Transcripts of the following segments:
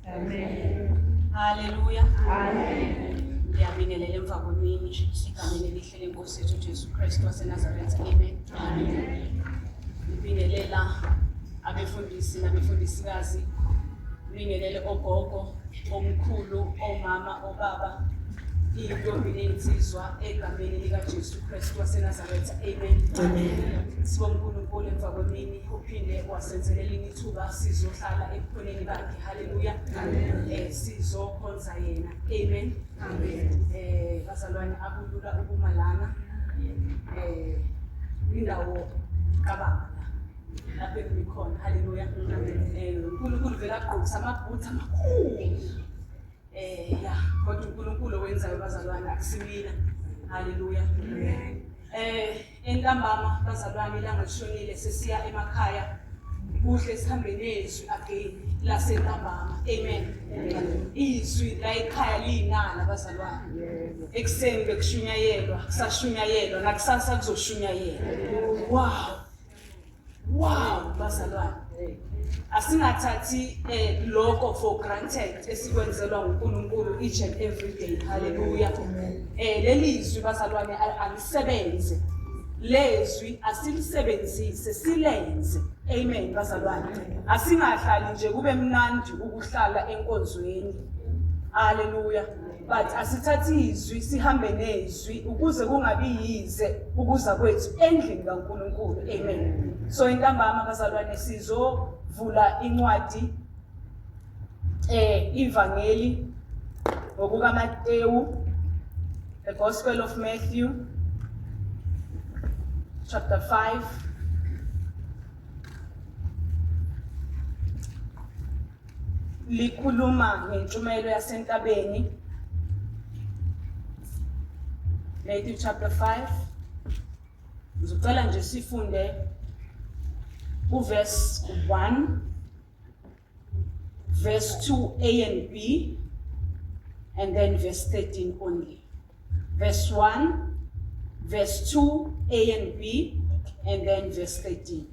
Amen. Haleluya. Amen. Ngiyabingelela emva kwemini egameni elihle lenkosi yethu Jesu Kristu waseNazaretha. Amen. Amen. Ngibingelela abefundisi nabefundisikazi. Ngibingelele ogogo, omkhulu, omama, obaba, iy'ntombi ney'nsizwa egameni likaJesu Kristu waseNazaretha. Amen. Amen. Sibonga uNkulunkulu emva kwemini uphinde wasenzela elinye ithuba sizohlala ebukhoneni bakhe. Haleluya. Amen. Sizokhonza yena. Amen. Amen. Bazalwane akulula ukuma lana. Indawo kababa la. Lapho engikhona. Haleluya. uNkulunkulu vele agqokisa amabhutha amakhulu. Ya kodwa uNkulunkulu owenzayo bazalwane akusimina. Haleluya. Entambama bazalwane ilanga lishonile sesiya emakhaya. Kuhle sihambe nezwi again lasentambama. Amen. Izwi la ekhaya liyinala bazalwane. Ekuseni bekushunyayelwa, kusashunyayelwa nakusasa kuzoshunyayelwa. Wow. Wow bazalwane. Asingathathi lokho for granted esikwenzelwa nguNkulunkulu each and every day. Hallelujah. Leli zwi bazalwane alisebenze. Lezwi asilisebenzise silenze. Amen bazalwane. Asingahlali nje kube mnandi ukuhlala enkonzweni. Hallelujah. But asithathi izwi sihambe nezwi ukuze kungabi yize ukuza kwethu endlini kaNkulunkulu. Amen. So intambama bazalwane sizovula incwadi ivangeli ngokukaMatewu, the Gospel of Matthew chapter 5. Likhuluma ngentshumayelo yasentabeni. Matthew chapter 5. Ngizocela nje sifunde uverse 1, verse 2 A and B, and then verse 13 only. Verse 1, verse 2 A and B, and then verse 13.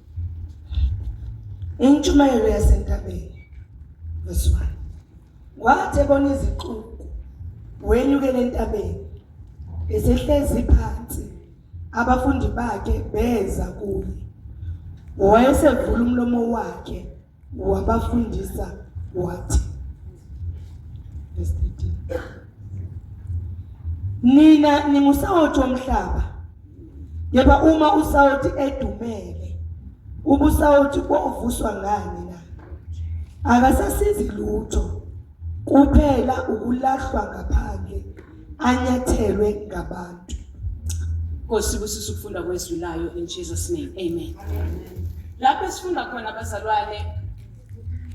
Intshumayelo yasentabeni, verse 1. Kwathi ebona izixuku, wenyukela entabeni, esehlezi phansi, abafundi bakhe beza kuye. Wayesevula umlomo wakhe wabafundisa wathi, verse 13, nina ningusawoti womhlaba, kepha uma usawoti edumele, ubusawoti bovuswa ngani na? Akasasizi lutho, kuphela ukulahlwa ngaphandle, anyathelwe ngabantu. Nkosi busisa ukufunda kwezwi layo in Jesus name. Amen. Lapho esifunda khona bazalwane,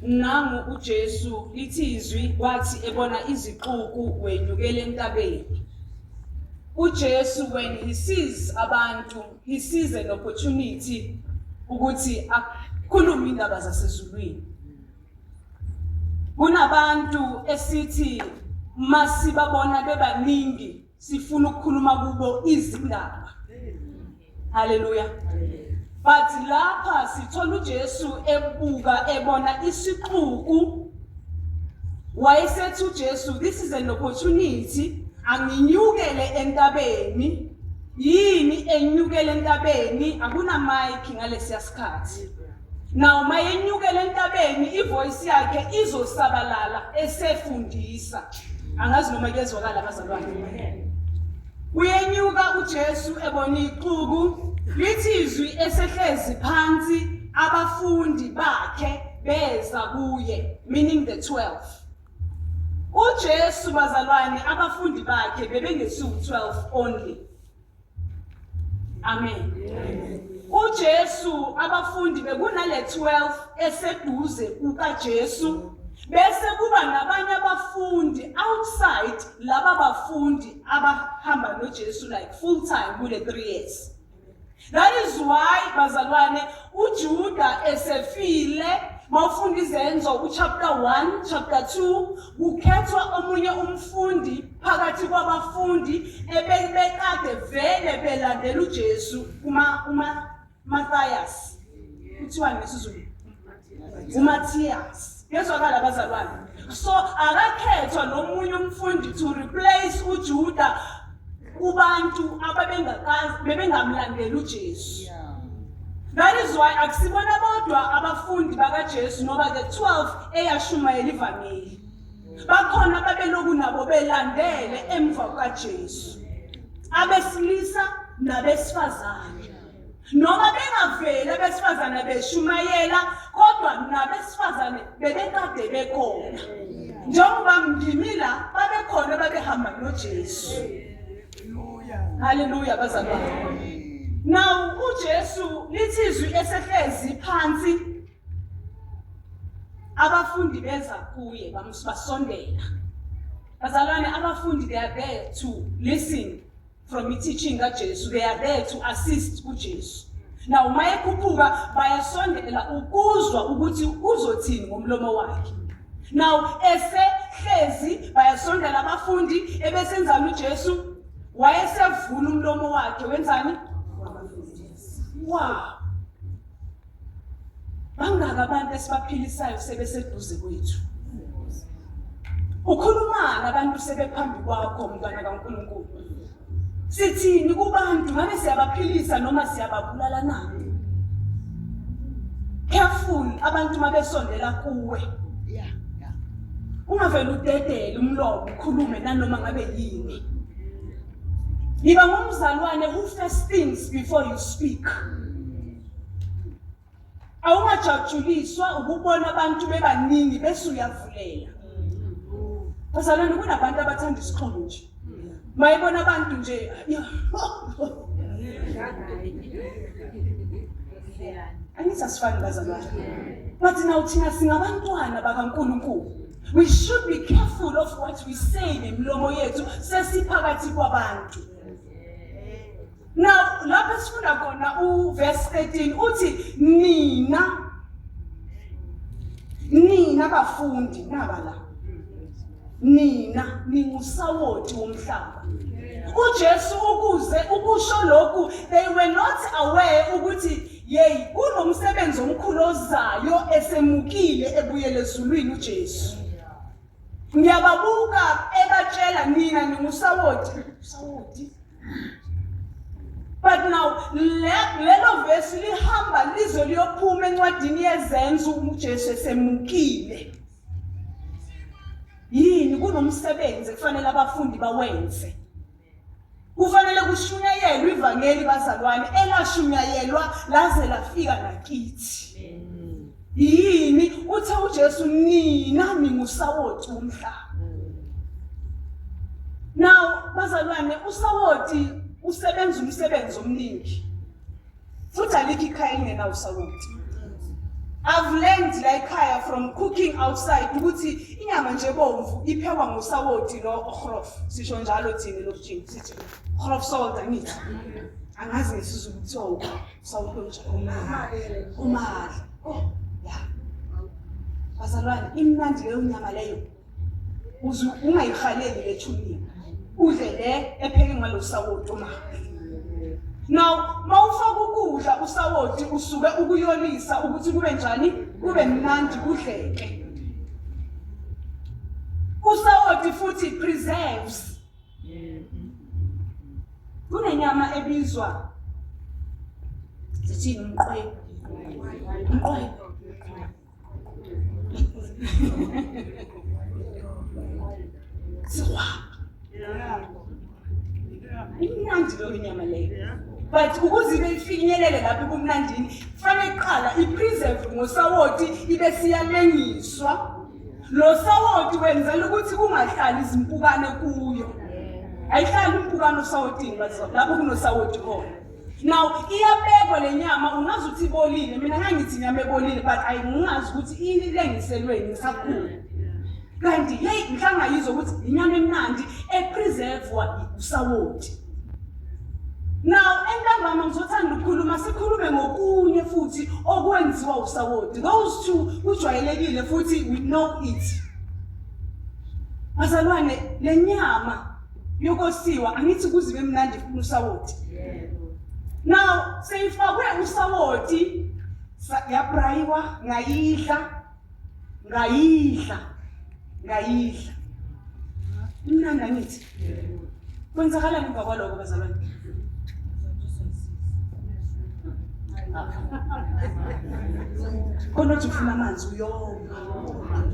nangu uJesu lithi izwi wathi ebona izixuku wenyukela entabeni. uJesu when he sees abantu, he sees an opportunity ukuthi akhulume indaba zasezulwini. Kunabantu esithi masibabona bebaningi sifuna ukukhuluma kubo izindaba. Haleluya. But lapha sithola uJesu ebuka ebona isixuku, wayesethi uJesu, this is an opportunity, anginyukele entabeni. Yini enyukele entabeni? Akuna mic ngalesiya sikhathi. Now mayenyukele entabeni ivoice yakhe izosabalala esefundisa. Angazi noma kuyezwakala abazalwane. Uyenyuka uJesu ebona ixuku, lithi izwi esehlezi phansi abafundi bakhe beza kuye, meaning the 12. uJesu bazalwane abafundi bakhe bebengesiwu 12 only. Amen. uJesu abafundi bekunale 12 eseduze kukaJesu, bese kuba nabanye abafundi outside laba bafundi abahamba noJesu like full time kule 3 years. That is why bazalwane uJuda esefile, mawufunda izenzo uchapter 1 chapter 2, kukhethwa omunye umfundi phakathi kwabafundi ebebekade vele belandela uJesu, uma Matthias. Kuthiwa ngesiZulu uMatthias. Yezwakala bazalwane. So akakhethwa nomunye umfundi to replace uJuda kubantu ababengakazi bebengamlandeli uJesu. That is why akusibona bodwa abafundi bakaJesu noma the 12 eyashumayela ivangeli. Bakhona ababeloku nabo belandele emva kukaJesu. Abesilisa nabesifazane. Noma bengaveli abesifazane beshumayela kodwa nabesifazane bebekade bekhona. Njengoba ngimi la babekhona babehamba noJesu. Haleluya bazalwane. Now uJesu lithi izwi esehlezi phansi abafundi beza kuye basondela. Bazalwane abafundi they are there to listen from i-teaching kaJesu they are there to assist uJesu. Now uma ekhuphuka bayasondela ukuzwa ukuthi uzothini ngomlomo wakhe. Now esehlezi bayasondela abafundi ebesenzani uJesu wayesevula umlomo wakhe wenzani? Wow. Bangaka abantu esibaphilisayo sebeseduze kwethu. Ukhulumani abantu sebephambi kwakho mntwana kaNkulunkulu? Sithini kubantu ngabe siyabaphilisa noma siyababulala na? Careful abantu mabesondela kuwe. Yeah, yeah. Ungavele udedele umlomo ukhulume nanoma ngabe yini. Yiba ngumzalwane who first thinks before you speak. Awungajatshuliswa ukubona abantu bebaningi bese uyavulela. Bazalwane kunabantu abathanda isixhobo nje. Mayibona abantu nje Angithi asifani bazalwane. But now thina singabantwana bakaNkulunkulu. We should be careful of what we say ngemilomo yethu sesiphakathi kwabantu. Now lapho esifunda khona uverse 13 uthi nina nina bafundi naba la nina ningusawoti womhlaba uJesu ukuze ukusho lokhu they were not aware ukuthi yey kunomsebenzi omkhulu ozayo esemukile ebuyele ezulwini uJesu Ngiyababuka ebatshela nina ningusawoti. Usawoti. But now lelo verse lihamba lize liyophuma encwadini yezenzo uJesu esemukile. Yini kunomsebenzi kufanele abafundi bawenze. Kufanele kushunyayelwe ivangeli bazalwane elashunyayelwa laze lafika nakithi. Yini uthe uJesu nina ningusawoti womhlaba. Now bazalwane usawoti usebenza umsebenzi omningi. Futhi alikho ikhaya elingenawo usawoti. I've learned la ekhaya from cooking outside ukuthi inyama nje bomvu iphekwa ngosawoti no ogrof. Sisho njalo thina elokishini sithi grof salt angithi. Angazi ngesiZulu kuthiwa usawoti onjani. Umahla. Oh, yeah. Bazalwane imnandi leyo nyama leyo. Uze ungayihaleli le chunini. Udle le epheke ngalo sawoti uma. Now mawufaka ukudla usawoti usuke ukuyolisa ukuthi kube njani kube mnandi kudleke. Usawoti futhi preserves. Kunenyama ebizwa sithini umqwebu. Umqwebu. Siwapha. Imnandi leyo nyama leyo. But ukuze ibe ifinyelele lapho kumnandini, kufanele kuqala ipreserve ngosawoti ibe siyalengiswa. Lo sawoti wenzela ukuthi kungahlali izimpukane kuyo. Ayihlali impukane osawotini lapho kunosawoti khona. Now iyabekwa le nyama ungazi ukuthi ibolile mina ngangithi inyama ebolile but ayingazi ukuthi ilengiselweni ngisakhula. Kanti hey mhlangayizwa ukuthi inyama emnandi epreservewa usawoti. Now entambama ngizothanda ukukhuluma sikhulume ngokunye futhi okwenziwa usawoti. Those two kujwayelekile futhi we know it. Bazalwane le nyama yokosiwa angithi kuze ibe mnandi funa usawoti now seyifakwe usawoti yabrayiwa ngayidla ngayidla Ngayidla. Imnandi angithi? Kwenzakalani emva kwaloko bazalwane? Khona othi ufuna amanzi uyoma.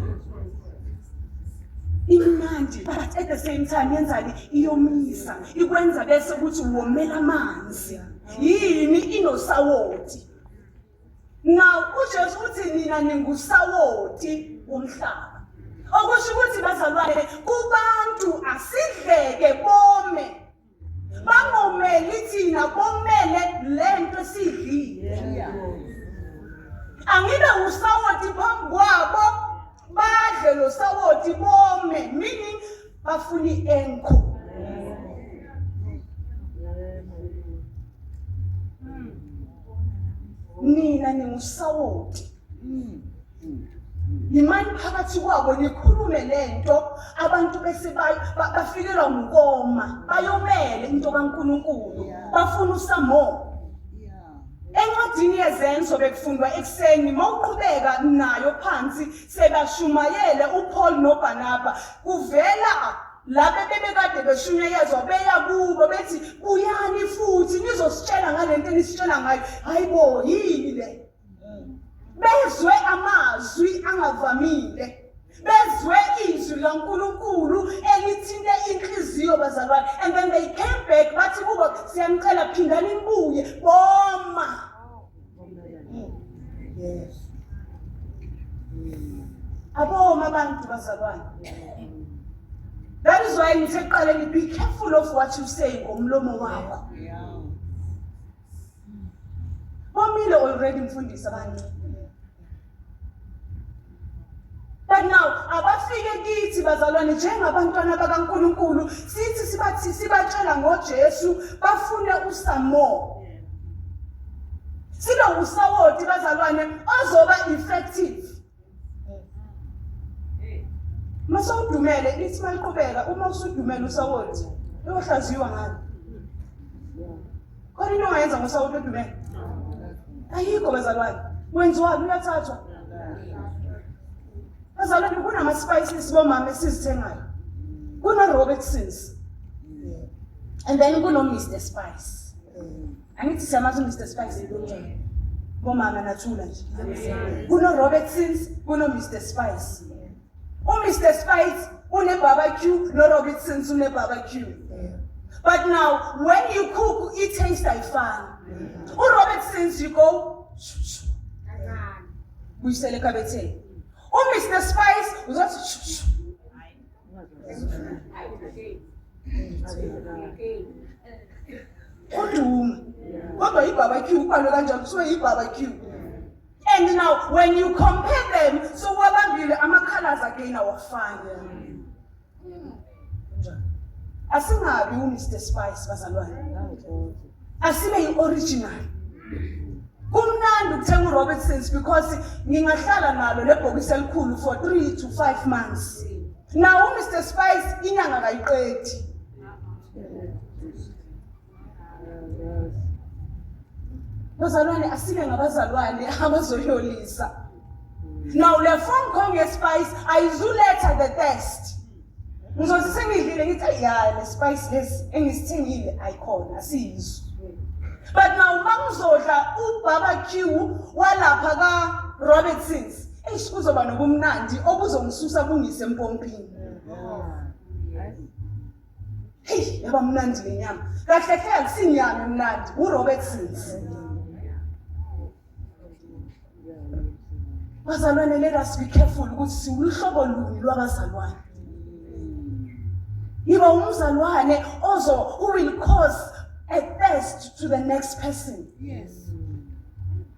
Imnandi but at the same time yenzani iyomisa ikwenza bese ukuthi womela amanzi. Yini inosawoti? Now uJesu uthi nina ningusawoti womhlaba. Okusho ukuthi bazalwane kubantu asidleke bome. Bangomeli thina bomele lento esidlile. Angibe usawoti phambi kwabo badle lo sawoti bome meaning bafuna i-enko. Nina ningusawoti. Yimani phakathi kwabo nikhulume lento abantu bese bafikelwa ngukoma bayomele into kaNkuluNkulu bafuna usamo. Encwadini yezenzo bekufundwa ekuseni mawuqhubeka nayo phansi sebashumayele uPaul noBarnaba kuvela laba bebekade beshunyayezwa beya kubo bethi buyani futhi nizositshela ngalento enisitshela ngayo hayibo yini le bezwe amazwi angavamile bezwe izwi likaNkulunkulu elithinte inhliziyo bazalwane and then they came back bathi kubo siyanicela phindani nibuye boma Yes. Aboma abantu bazalwane. That is why ngithe ekuqaleni be careful of what you say ngomlomo wakho. Bomile already mfundisi abantu. But now abafike kithi bazalwane njengabantwana bakaNkuluNkulu sithi sibathi sibatshela ngoJesu bafune usamo. Sibe usawoti bazalwane ozoba effective. Masewudumele lithi maliqhubeka uma usudumele usawoti uyohlaziywa ngani? Khona into ongayenza ngosawoti odumele? Ayikho bazalwane. Wenziwani uyathathwa. Bazalwane kunama spices bomama esizithengayo. Kuno Robertsons. And then kuno Mr Spice. Angithi siyamazi uMr Spice bomama nathula nje. Kuno Robertsons, kuno Mr Spice. UMr Spice une barbecue, no Robertsons une barbecue. But now when you cook it taste ayifani. URobertsons you go buyisele ekhabetheni. UMr Spice uzothi Uduma. Kodwa i-barbecue ubhalwe kanjani kuthiwe i-barbecue. And now when you compare them so wabambile ama-colors again awafani. Asingabi uMr Spice bazalwane. Asibe yi-original. Kumnandi ukuthenga uRobertsons because ngingahlala nalo lebhokisi elikhulu for 3 to 5 months. Now uMr Spice inyanga kayiqedi. Bazalwane asibe ngabazalwane abazoyolisa. Now le phone call ngespice ayizuletha the thirst. Ngizothi sengidlile ngithi ya le spice lesi engisithengile ayikhona asiyizwa. But now uma ngizodla ubarbecue walapha ka Robertsons eish kuzoba nobumnandi obuzongisusa bungise empompini. Hey, yaba mnandi le nyama. Kahle hle akusinyama emnandi, uRobertsons. Bazalwane let us be careful ukuthi siwuhlobo luni lwabazalwane. Yiba umzalwane ozo who will cause a thirst to the next person. Yes.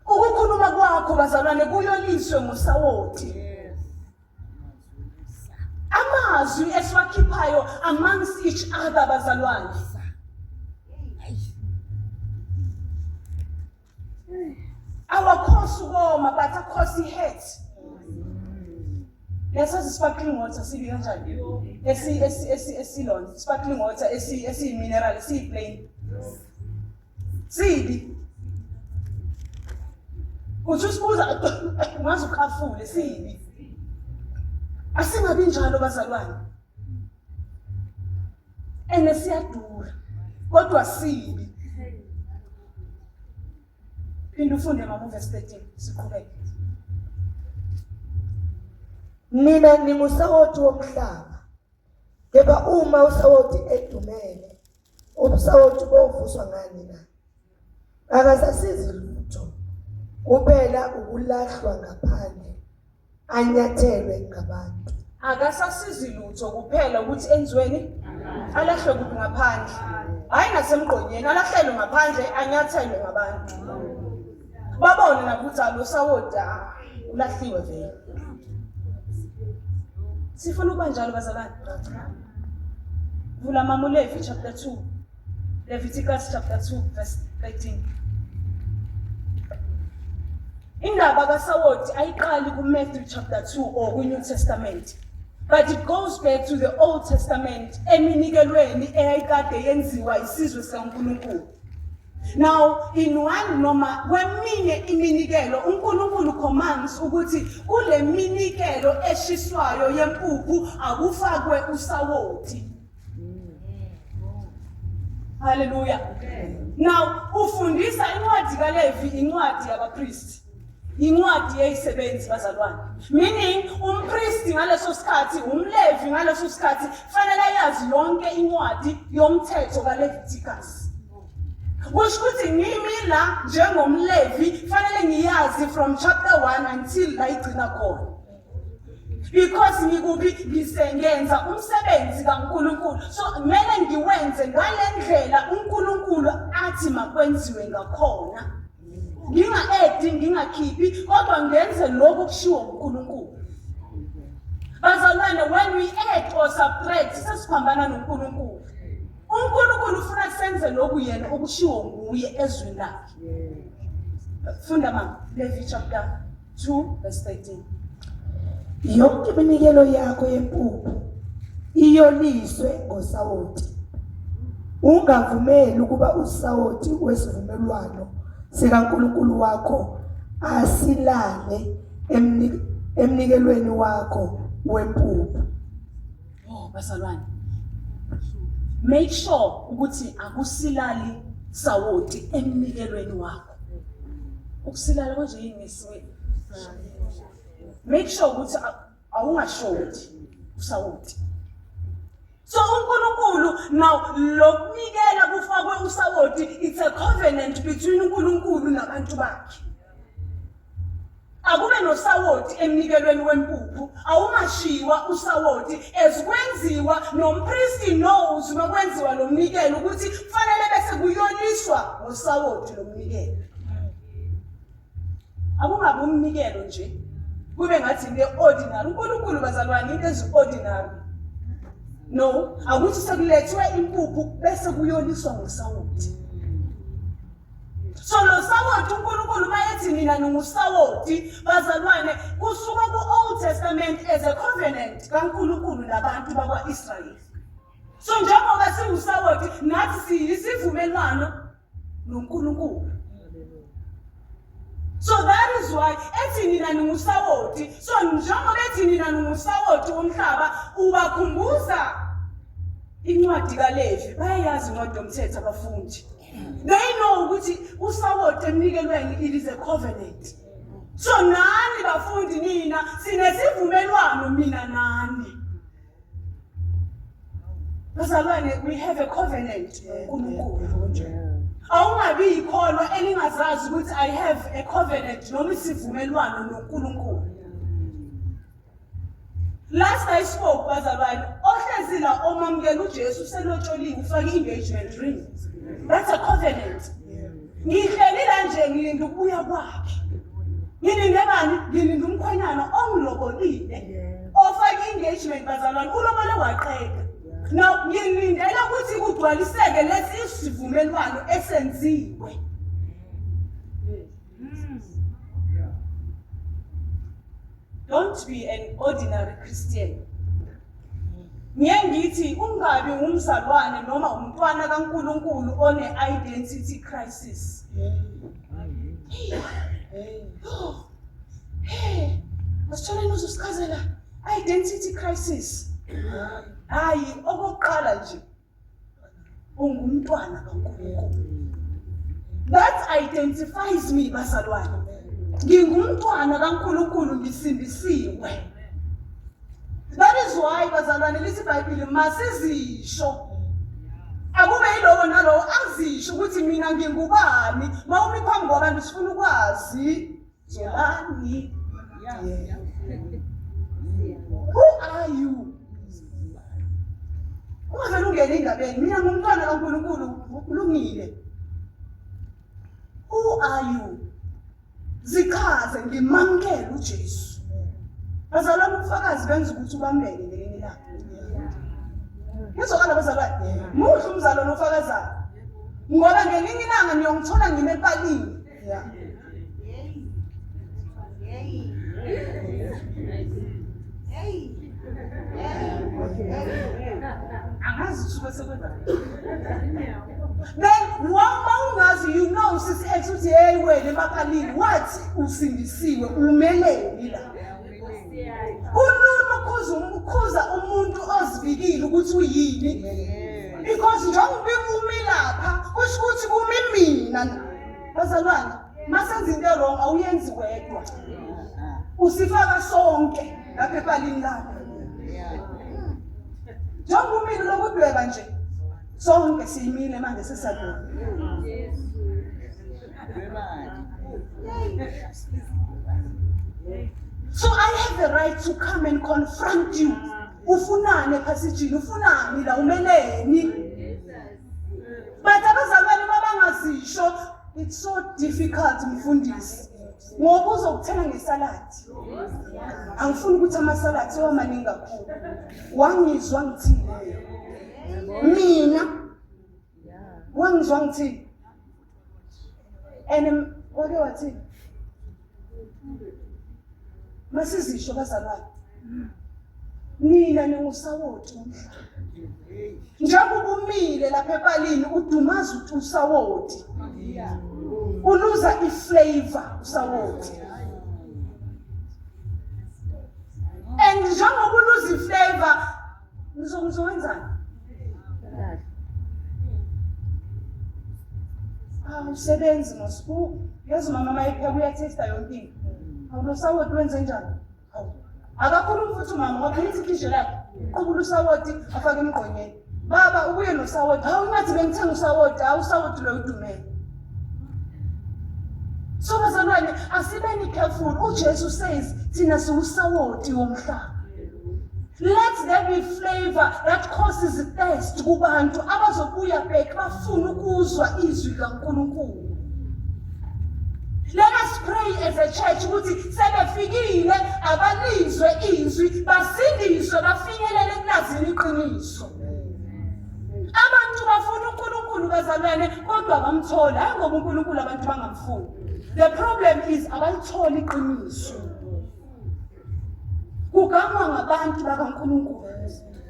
Ukukhuluma kwakho bazalwane kuyoliswe ngosawoti. Yes. Amazwi esiwakhiphayo amongst each other bazalwane. Awakhosi ukoma but akhosi i-hat. Lesazi sparkling water sibi kanjani? Esi esi esi esilon sparkling water esi esi mineral esi plain. Sibi. Uthi usibuza ungaze ukhafule sibi. Asingabi njalo bazalwane. Ene siyadura kodwa sibi. Phinda ufunde mama uverse 13 siqhubeke. Nina ningusawoti womhlaba. Kepha uma usawoti edumele, ubusawoti bovuswa ngani na? Akasasizi lutho, kuphela ukulahlwa ngaphandle, anyathelwe ngabantu. Akasasizi lutho kuphela ukuthi enziweni alahlwe kuphi ngaphandle, hhayi nasemgqonyeni, alahlelwe ngaphandle anyathelwe ngabantu, babone nakuthi alo sawoti ulahliwe vele. Sifuna ukuba njalo bazalwane. Vula mama uLevi chapter 2. Leviticus chapter 2 verse 13. Indaba kaSawoti ayiqali kuMatthew chapter 2 or kwi-New Testament. But it goes back to the Old Testament eminikelweni eyayikade yenziwa isizwe sikaNkulunkulu. Now in one noma kweminye iminikelo uNkulunkulu commands ukuthi kule minikelo eshiswayo yempuphu akufakwe usawoti. Hallelujah. Now ufundisa incwadi kaLevi incwadi yabapristi. Incwadi yeyisebenzi bazalwane. Meaning umpristi ngaleso sikhathi, umLevi ngaleso sikhathi fanele ayazi yonke incwadi yomthetho kaLeviticus. Kusho ukuthi ngimi la njengomLevi fanele ngiyazi from chapter 1 until la igcina khona. Because ngikuphi ngisengenza umsebenzi kaNkuluNkulu. So kumele ngiwenze ngalendlela uNkulunkulu athi makwenziwe ngakhona. Nginga-edi ngingakhiphi kodwa ngenze lokhu okushiwo uNkulunkulu. Bazalwane, when we add or subtract sesiphambana noNkulunkulu. uNkulunkulu ufuna senze lokhu yena okushiwo nguye ezwini lakhe. Funda mama, Levi chapter 2 verse 13. Yonke iminikelo yakho yempuphu iyoliswe ngosawoti. Ungavumeli ukuba usawoti wesivumelwano sikaNkulunkulu wakho asilale emnikelweni wakho wempuphu. Oh bazalwane. Make sure ukuthi akusilali sawoti emnikelweni wakho. Ukusilala konje yini ngesiwe? Make sure ukuthi awungashoti usawoti. So uNkulunkulu now lokunikela kufakwe usawoti, it's a covenant between uNkulunkulu nabantu bakhe. Akube nosawoti emnikelweni wempuphu, awungashiwa usawoti as kwenziwa nompristi knows makwenziwa lo mnikelo ukuthi kufanele bese kuyoliswa ngosawoti lo mnikelo. Akungabi umnikelo nje kube ngathi into ordinary. UNkulunkulu bazalwane into ezi-ordinary. No, akuthi sekulethwe impuphu bese kuyoliswa ngosawoti. So lo sawoti uNkulunkulu mayethi nina ningusawoti bazalwane kusuka ku-Old Testament as a covenant kaNkulunkulu nabantu bakwa-Israyeli. So njengoba siwusawoti nathi siyisivumelwano noNkulunkulu. So that is why ethi nina ningusawoti. So njengoba ethi nina ningusawoti womhlaba ubakhumbuza incwadi kaLevi. Bayayazi incwadi yomthetho abafundi. They know ukuthi usawoti emnikelweni it is a covenant. So nani bafundi nina sinesivumelwano mina nani. Bazalwane, we have a covenant noNkulunkulu. Awungabi yikholwa elingazazi ukuthi I have a covenant noma isivumelwano noNkulunkulu. Last I spoke bazalwane, ohlezi la omamukela uJesu uselotsholiwe ufake i-engagement ring. That's a covenant. Ngihleli la nje ngilinde ukubuya kwakhe. Ngilinde bani? Ngilinde umkhwenyana ongilobolile. Ofake i-engagement bazalwane, ulobole waqeda. Now ngilindele ukuthi kugcwaliseke lesi sivumelwano esenziwe. Don't be an ordinary Christian. Ngiye ngithi ungabi umzalwane noma umntwana kaNkulunkulu one identity crisis. Hey. Hey. Masitholeni uzosichazela. Identity crisis. Hayi okokuqala nje ungumntwana kaNkulunkulu. That identifies me bazalwane. Ngingumntwana kaNkulunkulu ngisindisiwe. That is why bazalwane lithi iBhayibheli masizisho. Akube yilowo nalowo azisho ukuthi mina ngingubani. Mawumi phambi kwabantu sifuna ukwazi Zolani. Who are you? Ungavele ungene endabeni. Mina ngumntwana kaNkulunkulu kulungile. Who are you? Zichaze ngimamukele uJesu. Bazalwane ubufakazi benza ukuthi ubambeke ngelinye ilanga. Ngizwakala bazalwane. Muhle umzalwane ofakazayo. Ngoba ngelinye ilanga niyongithola ngime epalini. Yeah. Angazi usuke sekwenza. Then wama ungazi you know sisi ex uthi hey wena emakalini wathi usindisiwe umeleni la. Kulula ukhuza ukhuza umuntu ozivikile ukuthi uyini. Because njengoba umi lapha kusho ukuthi kumi mina. Bazalwane, masenza into wrong awuyenzi wedwa. Usifaka sonke lapha epalini lakho. Njengoba umile lokudweba nje sonke siyimile manje sesadweba. So I have the right to come and confront you. Ufunani ephasijini? Ufunani la umeleni? But abazalwane babangazisho it's so difficult mfundisi. Ngoba uzokuthenga ngesaladi. Angifuni ukuthi amasaladi sewamaningi kakhulu. Wangizwa ngithini? Mina wangizwa ngithini? And wake wathi masizisho bazalwane nina ningusawoti womhlaba njengoba umile lapha epalini udumaza usawoti uluza iflavor usawoti and njengoba uluza iflavor ngizowenzani awusebenzi mos yazi umama mayepheka uyathesta yonke into awulo sawoti wenze njani hawu akakhulumi futhi umama ngoba ngithi ikhishe lakhe qubula usawoti afake emgqonyeni baba ubuye nosawoti hawu ngathi bengithenga usawoti hawu usawoti loyo udumele so bazalwane asibeni careful uJesu says thina siwusawoti womhlaba Let there be flavor that causes thirst kubantu abazobuya back bafuna ukuzwa izwi likaNkulunkulu. Let us pray as a church ukuthi sebefikile abalizwe izwi basindiswe bafinyelele ekulazini iqiniso. Abantu bafuna uNkulunkulu bazalwane kodwa abamtholi hayi ngoba uNkulunkulu abantu bangamfuni. The problem is abalitholi iqiniso. Kugangwa ngabantu bakaNkulunkulu.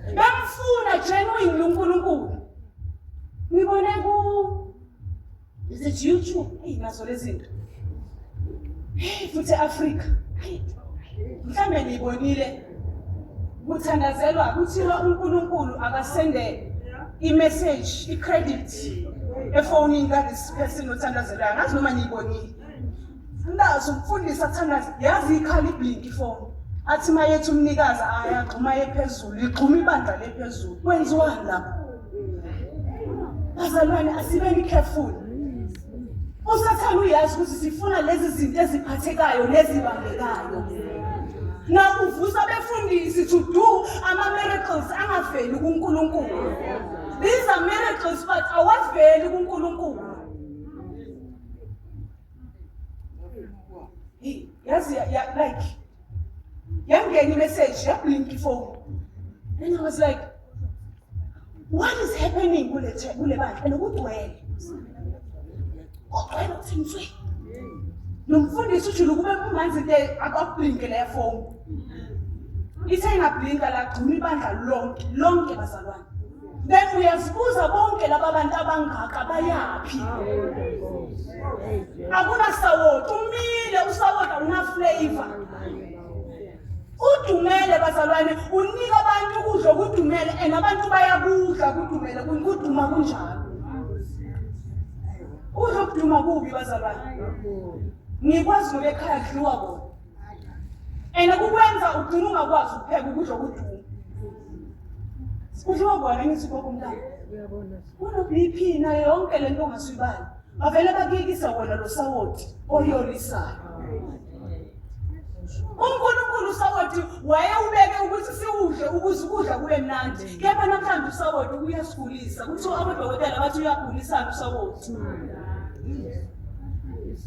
Bemfuna genuine uNkulunkulu. Ngibone ku Is it YouTube? Hey nazo lezi zinto. Hey futhi eAfrica. Hey mhlambe niyibonile kuthandazelwa kuthiwa uNkulunkulu akasende i-message i-credit efonini ka this person othandazelayo angazi noma niyibonile Mntazi umfundisi athandaze yazi ikhala iblink ifoni athi mayethi umnikazi ayagxuma yephezulu igxuma ibandla lephezulu kwenziwani lapho bazalwane asibeni careful usathane uyazi ukuthi sifuna lezi zinto eziphathekayo nezibambekayo na uvusa abefundisi to do ama-miracles angaveli kuNkulunkulu these are miracles but awaveli kuNkulunkulu Hey, yazi ya, like yangena imessage yablink ifone and I was like what is happening kule kule bandla and kugcwele kugcwele uthi nswi nomfundisi ujula kube kumanzi into akablinke le phone ithe ingablinka lagxuma ibandla lonke lonke bazalwane Then uyazibuza bonke laba bantu abangaka bayaphi? Akuna sawoti, umile usawoti awuna flavor. Udumele bazalwane, unika abantu ukudla okudumele and abantu bayakudla kudumele, kuduma kunjalo. Ukudla okuduma kubi bazalwane. Ngikwazi ngoba ekhaya kudliwa kona. And kukwenza ugcina ungakwazi ukupheka ukudla okuduma. Kudliwa kona ngithi gogo mntana. Uno-BP nayo yonke lento ongasuyibali. Bavele bakuyekisa wona lo sawoti oyolisayo. uNkulunkulu usawoti wayewubeke ukuthi siwudle ukuze ukudla kube mnandi kepha namhlanje usawoti uyasigulisa kuthiwa abodokotela bathi uyagulisana usawoti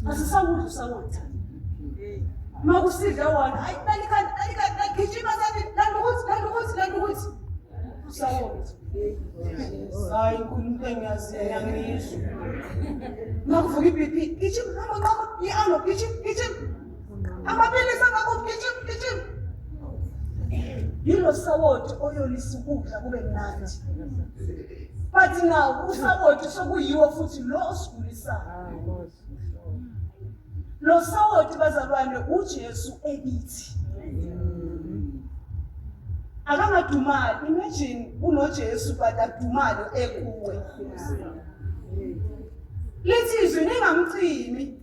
asisawudli usawoti uma kusidle wona hayi lalikhanda lalikhanda gijima sathi landa ukuthi landa ukuthi landa ukuthi usawoti hayi nkulunkulu engiyaziyo ngiyangizwa uma kuvuka i-BP gijima hamba nqaba i-alo gijima gijima amaphilisi angakuphi gijima gijima yilo sawoti oyolisa ukudla kube mnandi but now usawoti sokuyiwo futhi lo osigulisayo Lo sawoti bazalwane uJesu ekithi. Akangadumali, imagine unoJesu but adumale ekuwe. Lithi izwi ningamcimi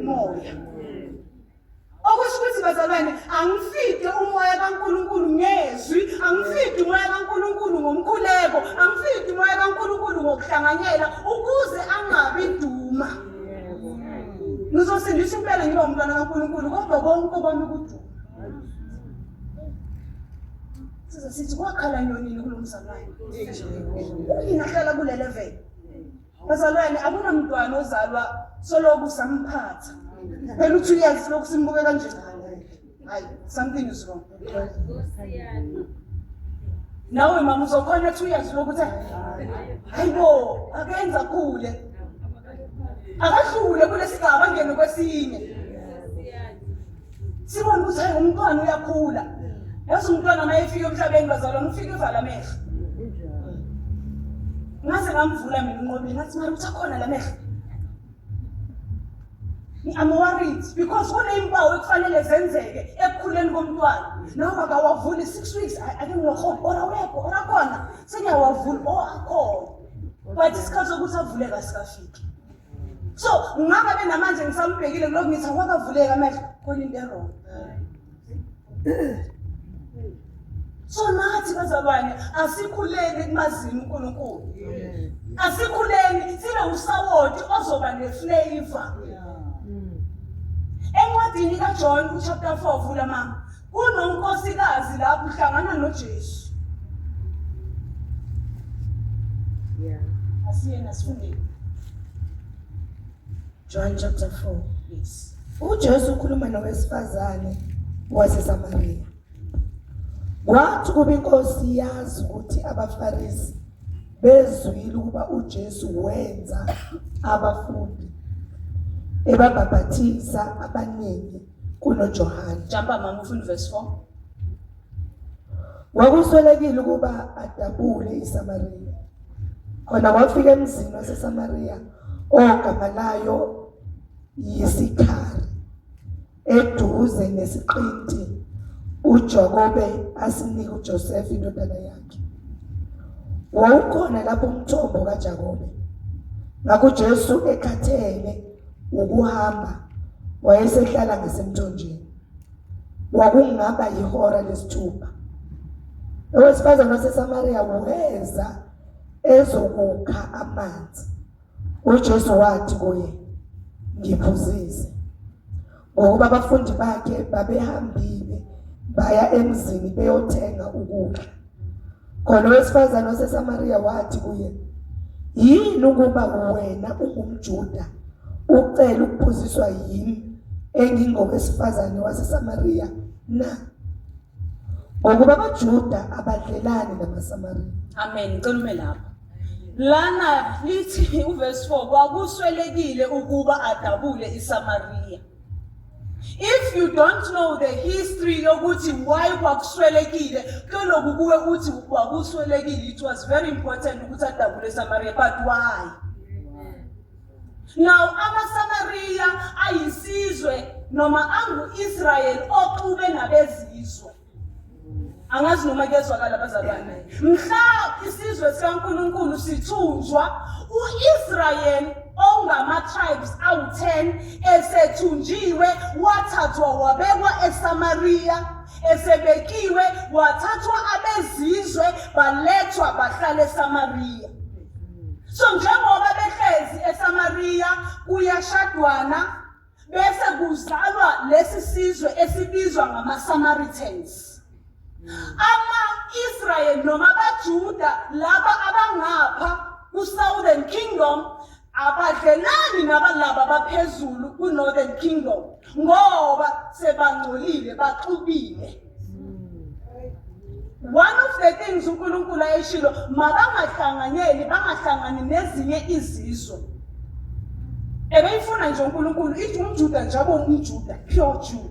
umoya. Okusho ukuthi bazalwane angifide umoya kaNkuluNkulu ngezwi, angifide umoya kaNkuluNkulu ngomkhuleko, angifide umoya kaNkuluNkulu ngokuhlanganyela ukuze angabi duma. Ngizosindiswa impela ngiba umntwana kaNkulunkulu kodwa konke kwami kuduma. Size sithi kwakhala nyonini kulo mzalwane. Yini ahlala kule level? Bazalwane akunamntwana ozalwa soloku samphatha. Phela uthi uyazi lokhu simbuke kanje. Hayi, something is wrong. Nawe mama uzokhona 2 years lokuthi hayibo akenza khule. Akadlule kulesigaba angene kwesinye. Sibone ukuthi hayi umntwana uyakhula. Yazi umntwana uma efika emhlabeni bazalwane ufika evala amehlo. Ngaze ngamvula mina unqobile ngathi mara uthi akhona la mehlo. I'm worried because kuneyimpawu ekufanele zenzeke ekukhuleni komntwana. Noma akawavuli 6 weeks ake nginohope or awekho or akhona sengiyawavula or akhona. But isikhathi sokuthi avuleke asikafiki. So ngabe namanje ngisambhekile kulokhu ngithi awakavuleka amehlo khona into erong. So nathi bazalwane asikhuleni kumazini uNkulunkulu. Asikhuleni sibe usawoti ozoba neflavor. Encwadini kaJohn uchapter 4 vula mama kunonkosikazi lapho uhlangana noJesu. Yeah. Asiyena sifundeni. John chapter 4. Yes. UJesu ukhuluma nowesifazane waseSamariya. Kwathi kuba inkosi yazi ukuthi abaFarisi bezwile ukuba uJesu wenza abafundi ebabhabhathisa abaningi kunoJohane. Jumpa mama ufunda verse 4. Kwakuswelekile ukuba adabule iSamariya. Khona wafika emzini waseSamariya ogama layo yiSikhari eduze nesiqinti uJakobe asinika uJosefa indodana yakhe. Wawukhona lapho umthombo kaJakobe. Ngakho uJesu ekhathele ukuhamba wayesehlala ngasemthonjeni. Kwakungaba yihora lesithupha. Owesifazane waseSamariya weza ezokukha amanzi. UJesu wathi kuye, ngiphuzise. Ngokuba abafundi bakhe babehambile baya emzini beyothenga ukudla. Khona owesifazane waseSamariya wathi kuye, yini ukuba wena ungumJuda ucela ukuphuziswa yimi engingowesifazane waseSamariya na? Ngokuba abaJuda abadlelani namaSamariya. Amen. Ngicela ume lapho. Lana lithi uverse 4 kwakuswelekile ukuba adabule iSamariya. If you don't know the history yokuthi why kwakuswelekile kuloku kuwe uthi kwakuswelekile it was very important ukuthi adabule iSamaria but why? Now amaSamariya ayisizwe noma angu-Israyeli oxube nabezizwe. Angazi noma kuyezwakala bazalwane. Mhla isizwe sikaNkulunkulu sithunjwa, u-Israyeli ongama-tribes awu-10 esethunjiwe wathathwa wabekwa eSamariya, esebekiwe wathathwa abezizwe balethwa bahlala eSamariya. So njengoba behlezi eSamariya kuyashadwana bese kuzalwa lesi sizwe esibizwa ngama-Samaritans. Ama-Israyeli noma abaJuda laba abangapha ku-Southern Kingdom abadlelani nabalaba abaphezulu ku-Northern Kingdom ngoba sebangcolile baxubile. One of the things uNkulunkulu ayeshilo mabangahlanganyeli bangahlangani nezinye izizwe. Ebeyifuna nje uNkulunkulu ithi umJuda nje abe umJuda pure Jew.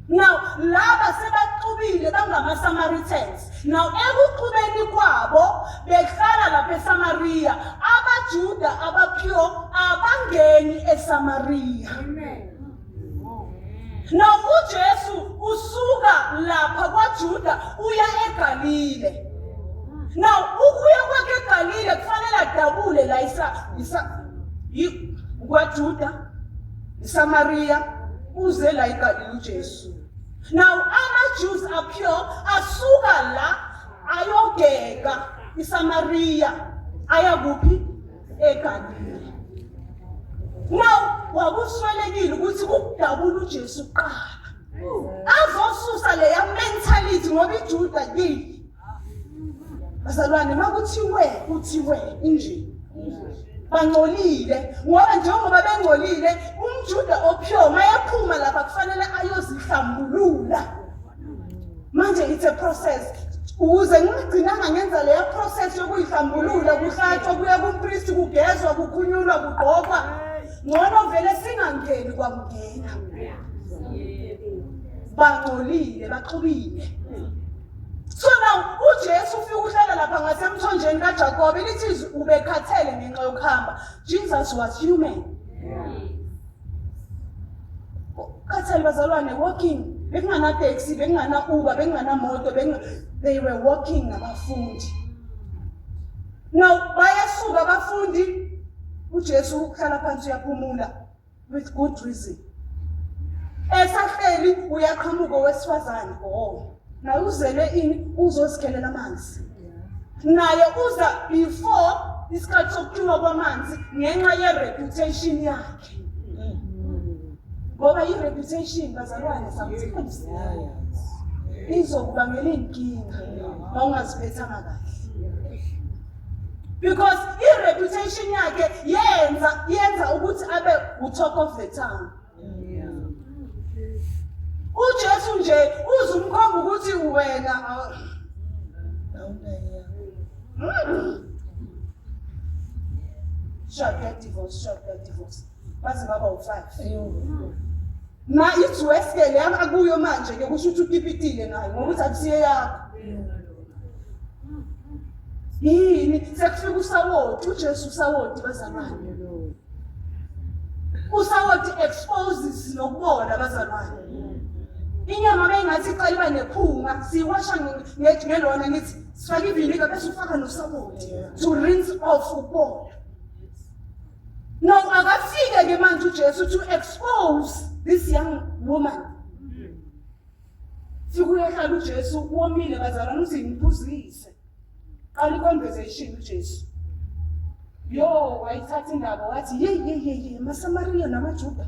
Now laba sebaxubile bangama-Samaritans. Now ekuxubeni kwabo behlala lapha eSamaria abaJuda abapure abangeni eSamaria. Amen. Now uJesu usuka lapha kwaJuda uya eGalile. Now ukuya kwakhe eGalile kufanele adabule la isa isa kwaJuda iSamaria uze la eGalile uJesu. Now ama-Jews are pure asuka la ayogeka iSamaria aya kuphi eGalile. Now kwakuswelekile ukuthi kudabule uJesu kuqala. Azosusa leya mentality ngoba iJuda kini. Bazalwane makuthiwe kuthiwe inje. Bangcolile ngoba njengoba bengcolile umJuda opure mayephuma lapha kufanele ayozihlambulula. Manje it's a process. Ukuze ngingagcinanga ngenza leya process yokuyihlambulula kuhlatshwa kuya kumpristi kugezwa kukhunyulwa kugqokwa ngcono vele singangeni kwakungena. Bangcolile baxubile. So now uJesu ufika uhlala lapha ngasemthonjeni kaJakobe lithi ubekhathele ngenxa yokuhamba. Jesus was human. Khathele bazalwane walking bekungana taxi bekungana Uber bekungana moto they were walking nabafundi. Now bayasuka abafundi uJesu uhlala phansi uyaphumula with good reason. Esahleli uyaqhamuka owesifazane oh naye uzele ini uzozikhelela amanzi. Naye uza before isikhathi sokukhiwa kwamanzi ngenxa ye-reputation yakhe. Ngoba i-reputation bazalwane sometimes izokubangela iy'nkinga uma ungaziphethanga kahle. Because i-reputation yakhe yenza yenza ukuthi abe u-talk of the town. uJesu nje uzumkhomba ukuthi wena short that divorce short that divorce baze baba u-five na it's worse ke le akuyo manje ke kusho ukuthi ukipitile nayo ngoba uthi akusiye yakho yini sekufika usawoti uJesu usawoti bazalwane usawoti exposes nokubola bazalwane inyama beyingathi iqala iba nephunga siyiwasha ngelona ngithi sifake iviniga bese ufaka nosawoti to rinse off ukubola no akafike ke manje uJesu to expose this young woman Fika uyahlala uJesu womile bazalwane uthi ngiphuzise. Qala i-conversation uJesu. Yo wayithatha indaba wathi ye ye ye ye amaSamariya namaJuda.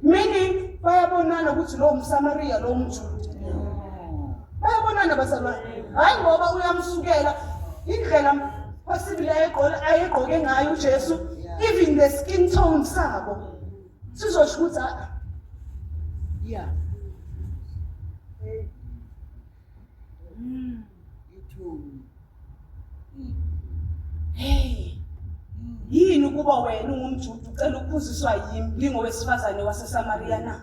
Meaning bayabonana ukuthi lo umSamariya lo umJuda. Bayabonana bazalwane. Hayi ngoba uyamsukela indlela possibly ayegqoke ayegqoke ngayo uJesu even the skin tone sabo. Sizosho ukuthi ah, Yeah. Ithuni. Hey. Yini ukuba wena ungumJuda ucela ukuphuziswa yimi ngingowesifazane waseSamaria na?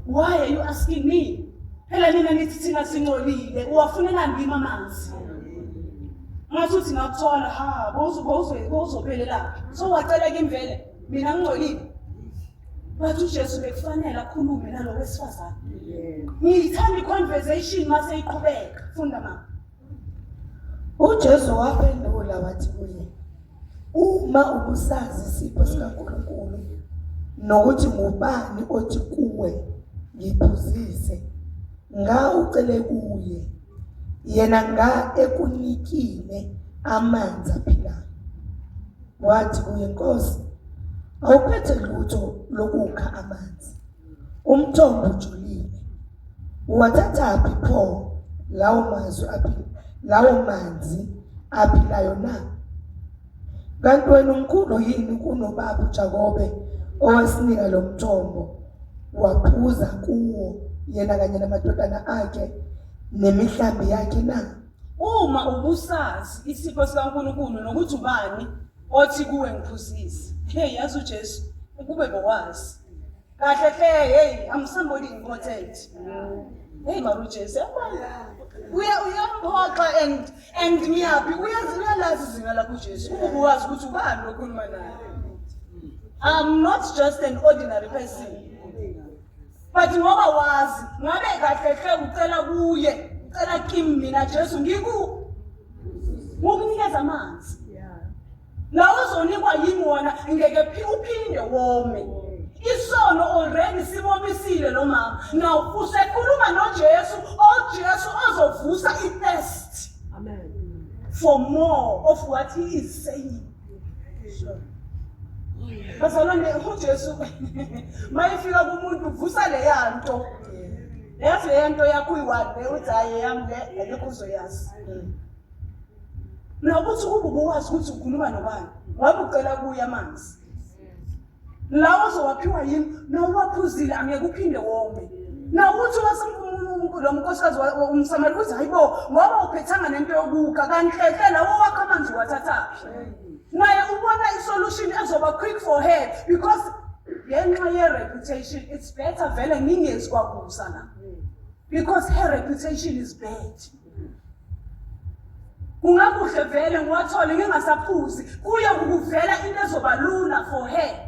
Why are you asking me? Phela nina nithi thina singcolile, uwafunelani kimi amanzi? Ngathi uthi ngakuthola ha bowuzophelelaphi? So wacela kimi vele mina ngingcolile. But uJesu bekufanele akhulume nalo wesifazane. Ngiyithanda i-conversation mase iqhubeka. Funda mama. UJesu waphendula wathi kuye, uma ubusazi isipho sikaNkulunkulu nokuthi ngubani othi kuwe ngiphuzise, nga ucele kuye, yena nga ekunikile amanzi aphilayo. Wathi kuye, Nkosi, awuphethe lutho lokukha amanzi, umthombo ujulile. Uwathathaphi pho lawo mazwi lawo manzi aphilayo na? Kanti wena umkhulu yini kunobaba uJakobe owasinika lo mthombo waphuza kuwo yena kanye namadodana akhe nemihlambi yakhe na? Uma ubusazi isipho sikaNkulunkulu nokuthi ubani othi kuwe ngiphuzise. Hey, yazi uJesu ukube bowazi. Kahle hle, hey, I'm somebody important. Hey, mara uJesu yabona. Uya uyamphoxa and ngiyaphi uyazi uyalazi izinga lakho uJesu. Ube uwazi ukuthi ubani okhuluma naye. I'm not just an ordinary person. But ngoba wazi ngabe kahle hle ucela kuye, ucela kimi mina Jesu ngiku ngokunikeza amanzi. La uzonikwa yimi wona ngeke uphinde wome. Isono already simomisile lo mama. Now usekhuluma noJesu, oJesu ozovusa i-thirst. Amen. For more of what he is saying. Sure. Bazalwane uJesu mayefika kumuntu uvusa leya nto. Yazi leya nto yakho uyi-one le uthi hhayi eyami le ayikho uzoyazi. Nokuthi kube ubuwazi ukuthi ukhuluma nobani, wabe ucela kuye amanzi. Lawo ozowaphiwa yimi, nowuwaphuzile angeke uphinde wome. Nawuthi lo mnkosikazi umSamariya uthi hayibo ngoba uphethanga nento yokukha kanhlehle lawo wakho amanzi uwathathaphi. Naye ubona i-solution ezoba quick for her because ngenxa ye-reputation it's better vele ngingezi kwakusa la because her reputation is bad. Kungakuhle vele ngiwathole ngingasaphuzi kuye kukuvela into ezoba lula for her.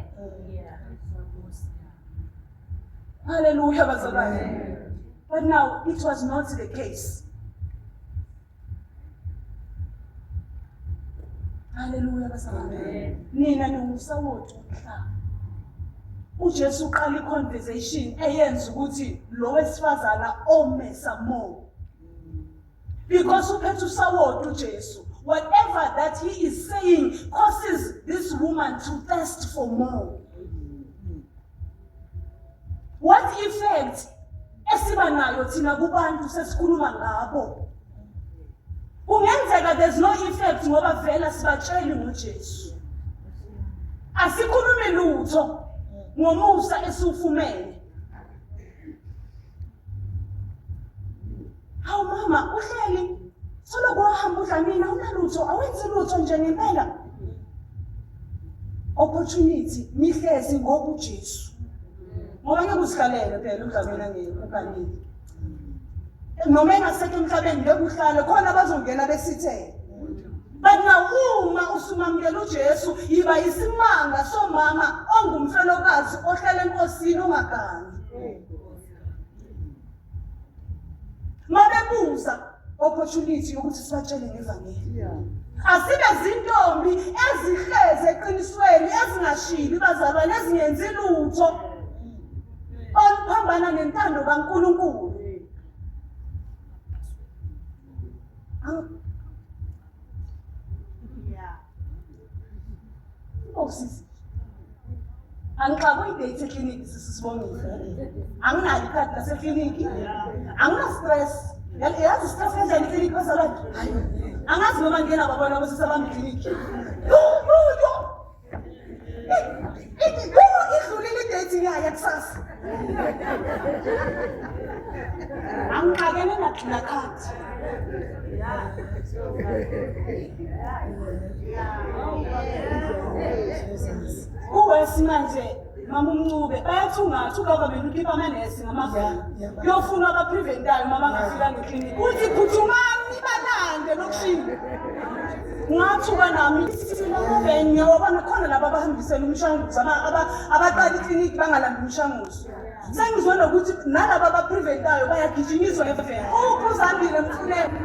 Hallelujah bazalwane. But now it was not the case. Hallelujah bazalwane. Nina niwumsawoti womhlaba. uJesu uqala i-conversation eyenza ukuthi lo wesifazana ome some more. Because uphethe usawoti uJesu. Whatever that he is saying causes this woman to thirst for more. What effect esiba nayo thina kubantu sesikhuluma ngabo? Kungenzeka there's no effect ngoba vela sibatsheli ngoJesu. Asikhulumi lutho ngomusa esiwufumene. Hawu mama uhleli soloko wahamba uDlamini awunalutho awenzi lutho nje ngempela. Opportunity nihlezi ngoba uJesu. Ngoba ngeke uzihlalele phela uDlamini angeke uganile. Noma engasekho emhlabeni ngeke uhlale khona bazongena besithele. But now uma usumamukela uJesu yiba isimanga somama ongumfelokazi ohlala enkosini ungagangi. Mabebuza opportunity yokuthi sibatshele ngevangeli. Asibe zintombi ezihlezi eqinisweni ezingashibi bazalwane ezingenzi lutho oluphambana nentando kaNkulunkulu. Osisi. Angixakwe idate ekliniki sisi Sibongile. Anginalo ikhadi lasekliniki. Angina stress. Yazi stress kanjani ekliniki bazalwane? Hayi. Angazi noma ngena babona ukuthi sabamba ikliniki. Yo yo yo. Idlulile idate ngiyaya kusasa. Angixakene nakhadi. Kuwesi manje mama umncube bayathungatha ugovernment ukhipha amanesi ngamaveni kuyofunwa abapreventayo uma bangafika ngeklinikhi uthi phuthumani nibalande lokushini. Ngathuka nami ngiyawabona khona laba abahambisela umshanguzo abaqala ikliniki bangalandi umshanguzo. Sengizwe nokuthi nalaba abaprivetayo bayagijinyiswa ngeveni. Uphi uZandile mfuneko?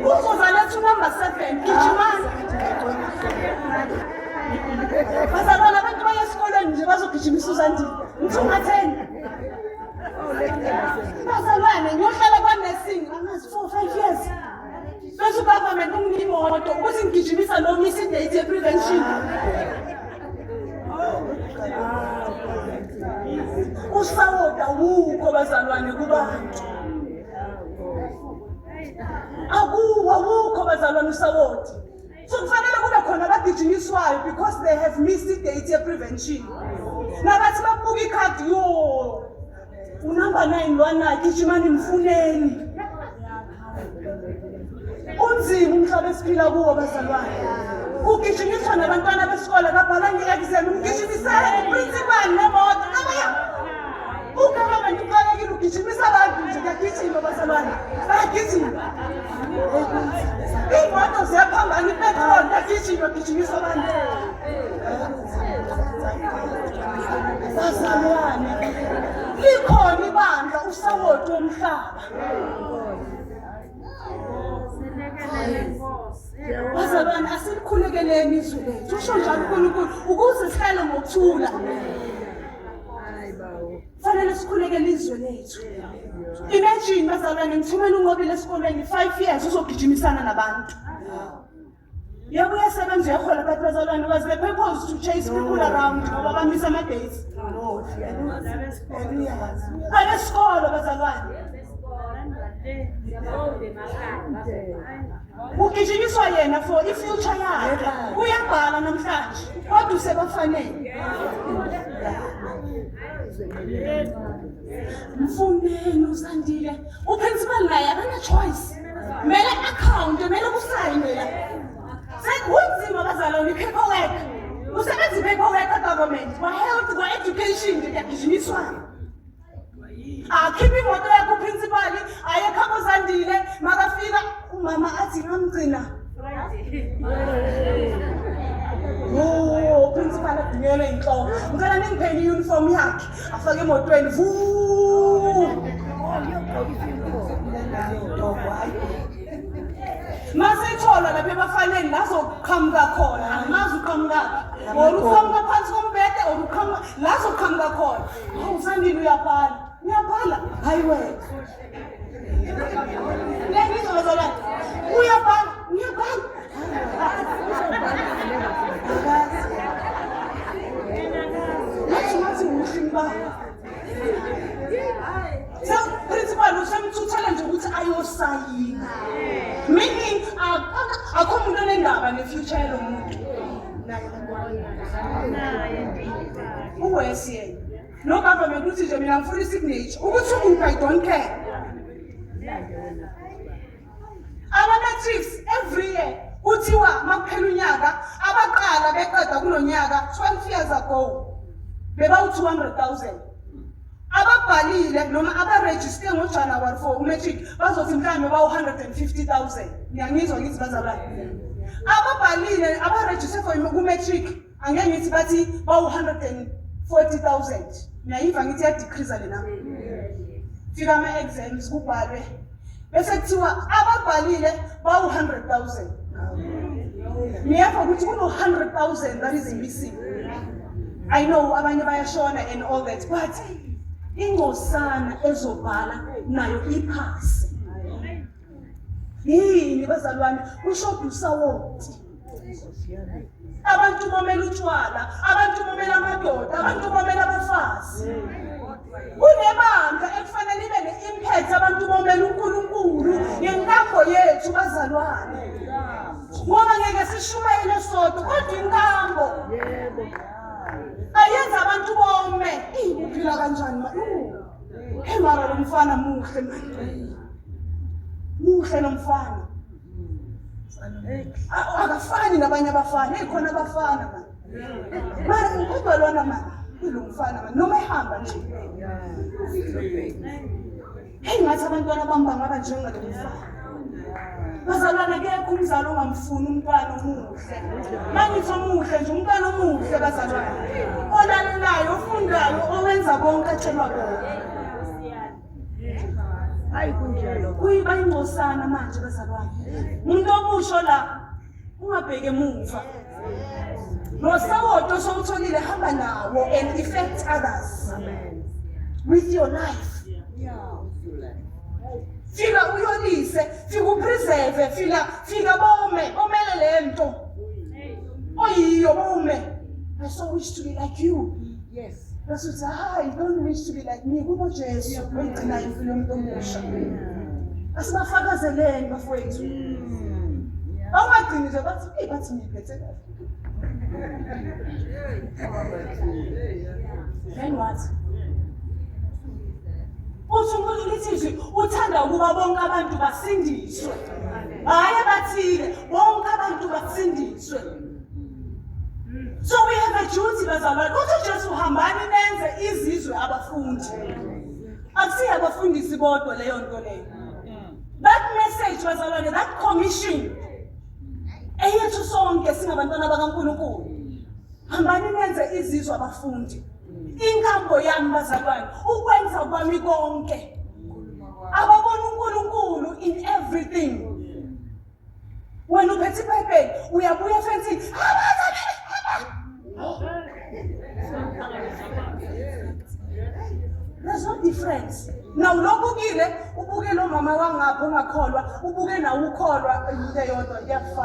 Uzozaletha unumber 7 gijimani. Bazalwane, abantu baye esikolweni nje bazogijimisa uZandile. Ngithi ungatheni? Bazalwane, ngiyohlala kwa-nursing angazi 4 5 years. Bese ugovernment unginika imoto ukuthi ngigijimisa lo missing date ye-prevention. Usawoti awukho bazalwane kubantu. Akuwo, awukho bazalwane usawoti. So kufanele kube khona abagijimiswayo because they have missed i-date ye-prevention. Nabathi babuka ikhadi, yo, unumber 9 lwana, gijimani mfuneni. Unzima umhlaba esiphila kuwo bazalwane. Ugijimiswa nabantwana besikole kabhala nge-exam, umgijimisele uprincipal nemoto. Abaya ugovernment uqalekile ugijimisa abantu nje, kuyagijima bazalwane, bayagijima. Iy'moto ziyaphambana, ipetroli kuyagijima, gijimisa abantu. Bazalwane, likhona ibandla usawoti womhlaba. Bazalwane, asilikhulekeleni izwe lethu, usho njalo uNkulunkulu, ukuze sihlale ngokuthula. Fanele sikhulekele izwe lethu. Imagine bazalwane, ngithumela uNqobile esikolweni 5 years uzogijimisana nabantu. Yebo, uyasebenza, uyahola, but bazalwane, was the purpose to chase people around ngoba bamisa ama-dates? Abesikolo bazalwane, ugijimiswa yena for i-future yakhe. Uyabhala namhlanje kodwa usebafanele. Mfuneni uZandile. Uprincipal naye akana-choice, kumele account, kumele kusayinwe la. Sekunzima bazalwane, i-paperwork, kusebenza i-paperwork ka-government, kwa-health, kwa-education nje kuyagijimiswana. Akhiphe imoto yakhe uprincipal aye ekhabo Zandile. Makafika umama athi ngamgcina. Yo, principal adunyelwe inhloko. Ngicela ningipheni i-uniform yakhe afake emotweni. Vu. Masithola lapha ebafaneni lazoqhamuka khona. Angimazi uqhamukaphi. Or uqhamuka phansi kombhede or uqhamuka la zoqhamuka khona. Hawu Sandile, uyabhala. Uyabhala? Hayi wena. Ngiyangizwa bazalwane. Uyabhala? Uyabhala? Ngathi ngathi muhle imbala. So principal usemthuthela nje ukuthi ayosayina. Meaning akho umuntu onendaba nefuture yalo muntu. Uwesi yena. No government uthi nje mina ngifuna isignature. Ukuthi ukuphi, I don't care. Ama-matrics every year kuthiwa makuphela unyaka, abaqala beqeda kulo nyaka 12 years ago bebawu-200 000. Ababhalile noma abarejiste ngoJanuwari for umatric bazothi mhlawumbe bawu-150 000. Ngiyangizwa ngithi bazalwane, ababhalile abarejiste for ku-matric angeke ngithi bathi bawu-140 000. Ngiyayiva ngithi iyadecreasa le number. Fika ama-exams kubhalwe bese kuthiwa ababhalile bawu-100 000. Ngiyeva ukuthi kuno-100 000 that is missing. I know abanye bayashona and all that, but ingcosana ezobhala nayo iphase yini bazalwane? Kushoda usawoti. Abantu bomela utshwala, abantu bomela amadoda, abantu bomela abafazi. Kunebandla ekufanele ibe ne-impact, abantu bomela uNkulunkulu ngenkambo yethu bazalwane, ngoba ngeke sishumayele sodwa, kodwa inkambo ayenza abantu bome. Uphila kanjani ma? Hey mara lo mfana muhle mani, muhle lo mfana. Akafani nabanye abafana. Hey, khona abafana mani, mara kodwa lona mani, lo mfana mani, noma ehamba nje, hey, ngathi abantwana bami bangaba njengalo mfana. Bazalwane, akekho umzali ongamfuni umntwana omuhle. Mangithi omuhle nje, umntwana omuhle bazalwane, olalelayo, ofundayo, owenza konke atshelwa kona. Hayi kunjalo. Kuyiba ingcosana manje bazalwane. Umuntu omusho la ungabheki emuva. Lo sawoto osowutholile hamba nawo and affect others with your life. Yeah, with your life. Fika uyolise, fika upreserve, fika fika bome, omele lento. Oyiyo bome. I so wish to be like you. Yes. Bese uthi hayi, don't wish to be like me. KunoJesu oyigcinayo impilo yomuntu omusha. Asibafakazeleni bafowethu. Awungagcini nje bathi, hey, bathi ngiphethe kahle. Then what? Uthi uNkulunkulu lithi izwi uthanda ukuba bonke abantu basindiswe. Hayi abathile, bonke abantu basindiswe. So we have a duty bazalwane. Uthi uJesu hambani nenze izizwe abafundi. Akusiyo abafundisi bodwa leyo nto leyo. That message bazalwane, that commission eyethu sonke singabantwana bakaNkulunkulu. Hambani nenze izizwe abafundi. Inkambo yami bazalwane, ukwenza kwami konke. Ababona uNkulunkulu in everything. Wena uphethe iBhayibheli, uyabuya efensini. There's no difference. Now lokubukile, ubuke lo mama wangapho ongakholwa, ubuke nawe ukholwa into eyodwa iyafana.